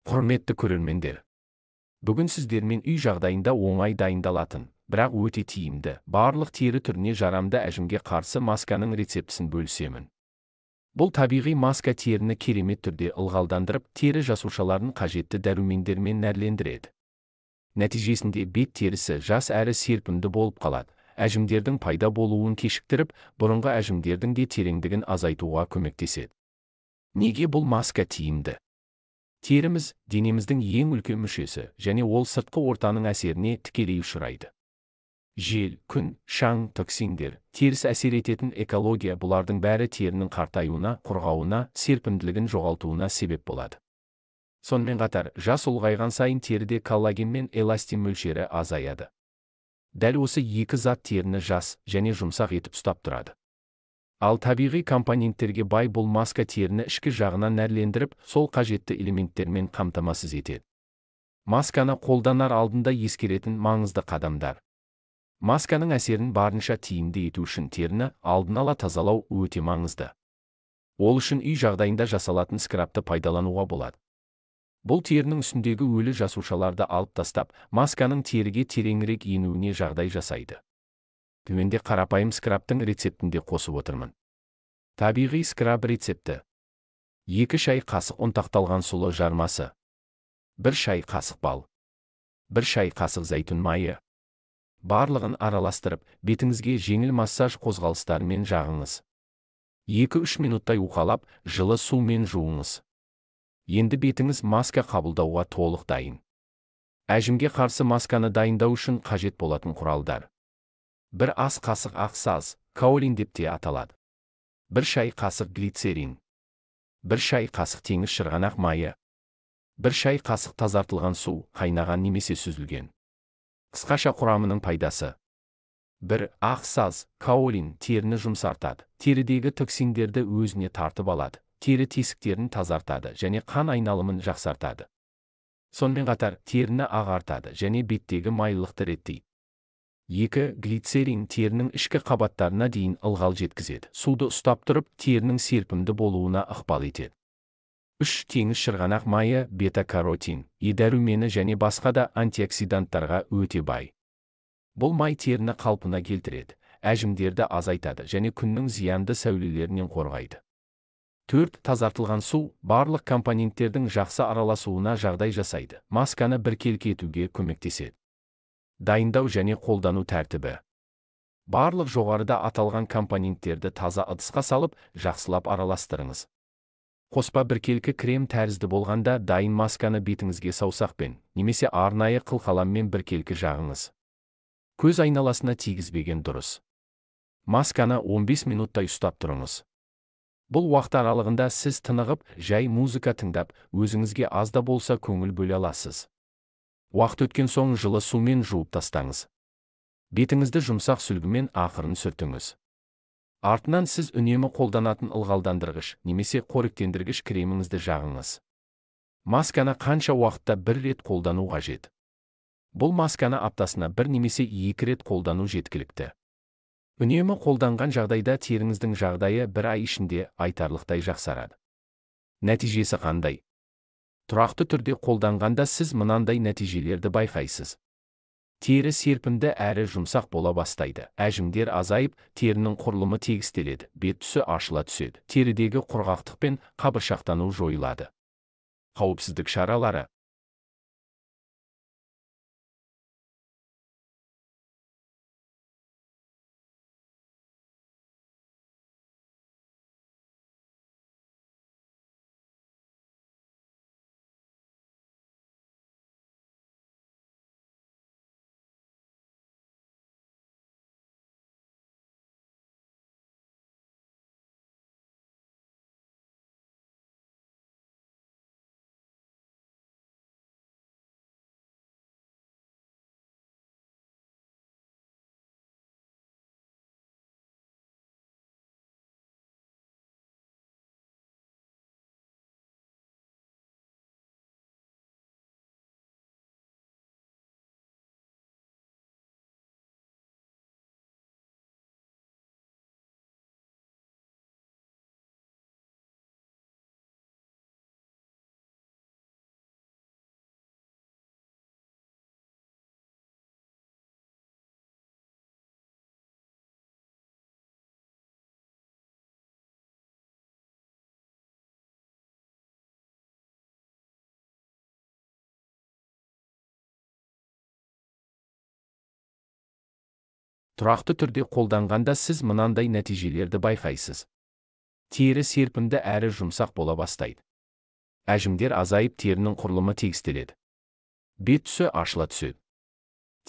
Құрметті көрермендер, бүгін сіздермен үй жағдайында оңай дайындалатын, бірақ өте тиімді, барлық тері түріне жарамды әжімге қарсы масканың рецептісін бөлісемін. Бұл табиғи маска теріні керемет түрде ылғалдандырып, тері жасушаларын қажетті дәрумендермен нәрлендіреді. Нәтижесінде бет терісі жас әрі серпімді болып қалады, әжімдердің пайда болуын кешіктіріп, бұрынғы әжімдердің де тереңдігін азайтуға көмектеседі. Неге бұл маска тиімді? Теріміз денеміздің ең үлкен мүшесі, және ол сыртқы ортаның әсеріне тікелей ұшырайды. Жел, күн, шаң, токсиндер, теріс әсер ететін экология бұлардың бәрі терінің қартаюына, құрғауына, серпімділігін жоғалтуына себеп болады. Сонымен қатар, жас ұлғайған сайын теріде коллаген мен эластин мөлшері азаяды. Дәл осы екі зат теріні жас және жұмсақ етіп ұстап тұрады. Ал табиғи компоненттерге бай бұл маска теріні ішкі жағынан нәрлендіріп, сол қажетті элементтермен қамтамасыз етеді. Масканы қолданар алдында ескеретін маңызды қадамдар. Масканың әсерін барынша тиімді ету үшін теріні алдын ала тазалау өте маңызды. Ол үшін үй жағдайында жасалатын скрабты пайдалануға болады. Бұл терінің үстіндегі өлі жасушаларды алып тастап, масканың теріге тереңірек енуіне жағдай жасайды. Төменде қарапайым скрабтың рецептінде қосып отырмын. Табиғи скраб рецепті. 2 шай қасық ұнтақталған сұлы жармасы, 1 шай қасық бал, 1 шай қасық зәйтүн майы. Барлығын араластырып, бетіңізге жеңіл массаж қозғалыстарымен жағыңыз. 2-3 минуттай уқалап, жылы сумен жуыңыз. Енді бетіңіз маска қабылдауға толық дайын. Әжімге қарсы масканы дайындау үшін қажет болатын құралдар. 1 ас қасық ақ саз, каолин деп те аталады. 1 шай қасық глицерин. 1 шай қасық теңіз шырғанақ майы. 1 шай қасық тазартылған су, қайнаған немесе сүзілген. Қысқаша құрамының пайдасы. 1. Ақ саз, каолин теріні жұмсартады, терідегі токсиндерді өзіне тартып алады, тері тесіктерін тазартады және қан айналымын жақсартады. Сонымен қатар теріні ағартады және беттегі майлылықты реттейді. 2. Глицерин терінің ішкі қабаттарына дейін ылғал жеткізеді, суды ұстап тұрып, терінің серпімді болуына ықпал етеді. 3. Теңіз шырғанақ майы бета-каротин, Е дәрумені және басқа да антиоксиданттарға өте бай. Бұл май теріні қалпына келтіреді, әжімдерді азайтады және күннің зиянды сәулелерінен қорғайды. 4. Тазартылған су барлық компоненттердің жақсы араласуына жағдай жасайды, масканы біркелкі етуге көмектеседі. Дайындау және қолдану тәртібі. Барлық жоғарыда аталған компоненттерді таза ыдысқа салып, жақсылап араластырыңыз. Қоспа біркелкі крем тәрізді болғанда дайын масканы бетіңізге саусақпен немесе арнайы қылқаламмен біркелкі жағыңыз. Көз айналасына тигізбеген дұрыс. Масканы 15 минуттай ұстап тұрыңыз. Бұл уақыт аралығында сіз тынығып, жай музыка тыңдап, өзіңізге аз да болса көңіл бөле аласыз. Уақыт өткен соң жылы сумен жуып тастаңыз. Бетіңізді жұмсақ сүлгімен ақырын сүртіңіз. Артынан сіз үнемі қолданатын ылғалдандырғыш немесе қоректендіргіш креміңізді жағыңыз. Масканы қанша уақытта бір рет қолдану қажет? Бұл масканы аптасына 1 немесе 2 рет қолдану жеткілікті. Үнемі қолданған жағдайда теріңіздің жағдайы бір ай ішінде айтарлықтай жақсарады. Нәтижесі қандай? Тұрақты түрде қолданғанда сіз мынандай нәтижелерді байқайсыз. Тері серпімді әрі жұмсақ бола бастайды, әжімдер азайып, терінің құрылымы тегістеледі, бет түсі ашыла түседі, терідегі құрғақтық пен қабыршақтану жойылады. Қауіпсіздік шаралары. Тұрақты түрде қолданғанда сіз мынандай нәтижелерді байқайсыз. Тері серпімді әрі жұмсақ бола бастайды. Әжімдер азайып, терінің құрылымы тегістеледі. Бет түсі ашыла түседі.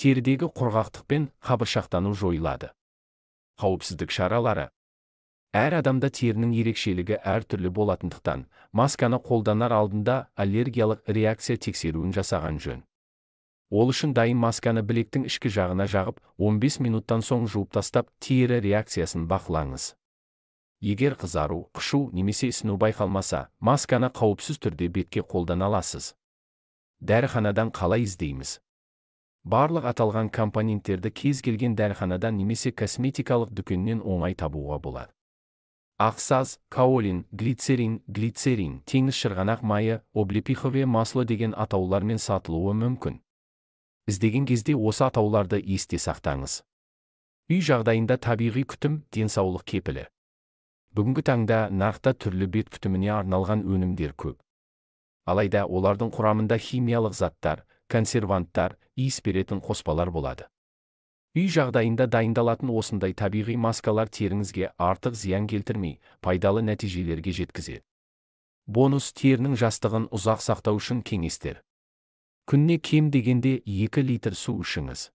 Терідегі құрғақтық пен қабыршақтану жойылады. Қауіпсіздік шаралары. Әр адамда терінің ерекшелігі әртүрлі болатындықтан, масканы қолданар алдында аллергиялық реакция тексеруін жасаған жөн. Ол үшін дайын масканы білектің ішкі жағына жағып, 15 минуттан соң жуып тастап, тері реакциясын бақылаңыз. Егер қызару, қышу немесе ісіну байқалмаса, масканы қауіпсіз түрде бетке қолдана аласыз. Дәріханадан қалай іздейміз? Барлық аталған компоненттерді кез келген дәріханадан немесе косметикалық дүкеннен оңай табуға болады. Ақсаз, каолин, глицерин, глицерин, теңіз шырғанақ майы, облепиховое масло деген атаулармен сатылуы мүмкін. Іздеген кезде осы атауларды есте сақтаңыз. Үй жағдайында табиғи күтім денсаулық кепілі. Бүгінгі таңда нарықта түрлі бет күтіміне арналған өнімдер көп. Алайда олардың құрамында химиялық заттар, консерванттар, иіс беретін қоспалар болады. Үй жағдайында дайындалатын осындай табиғи маскалар теріңізге артық зиян келтірмей, пайдалы нәтижелерге жеткізеді. Бонус: терінің жастығын ұзақ сақтау үшін кеңестер. Күніне кем дегенде 2 литр су ішіңіз.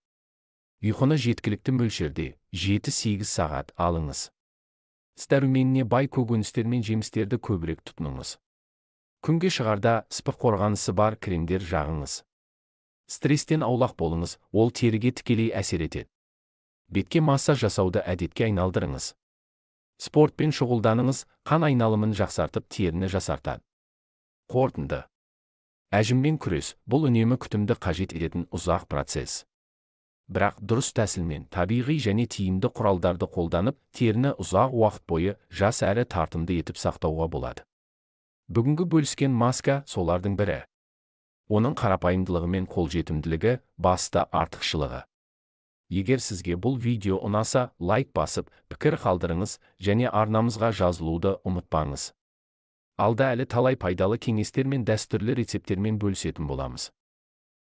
Ұйқыны жеткілікті мөлшерде 7-8 сағат алыңыз. Дәруменіне бай көкөністер мен жемістерді көбірек тұтыныңыз. Күнге шығарда СПФ қорғанысы бар кремдер жағыңыз. Стресстен аулақ болыңыз, ол теріге тікелей әсер етеді. Бетке массаж жасауды әдетке айналдырыңыз. Спортпен шұғылданыңыз, қан айналымын жақсартып, теріні жасартады. Қорытынды. Әжіммен күрес – бұл үнемі күтімді қажет ететін ұзақ процесс. Бірақ дұрыс тәсілмен, табиғи және тиімді құралдарды қолданып, теріні ұзақ уақыт бойы жас әрі тартымды етіп сақтауға болады. Бүгінгі бөліскен маска солардың бірі. Оның қарапайымдылығы мен қолжетімділігі басты артықшылығы. Егер сізге бұл видео ұнаса, лайк басып, пікір қалдырыңыз және арнамызға жазылуды ұмытпаңыз. Алда әлі талай пайдалы кеңестер мен дәстүрлі рецепттермен бөлісетін боламыз.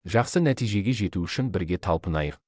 Жақсы нәтижеге жету үшін бірге талпынайық.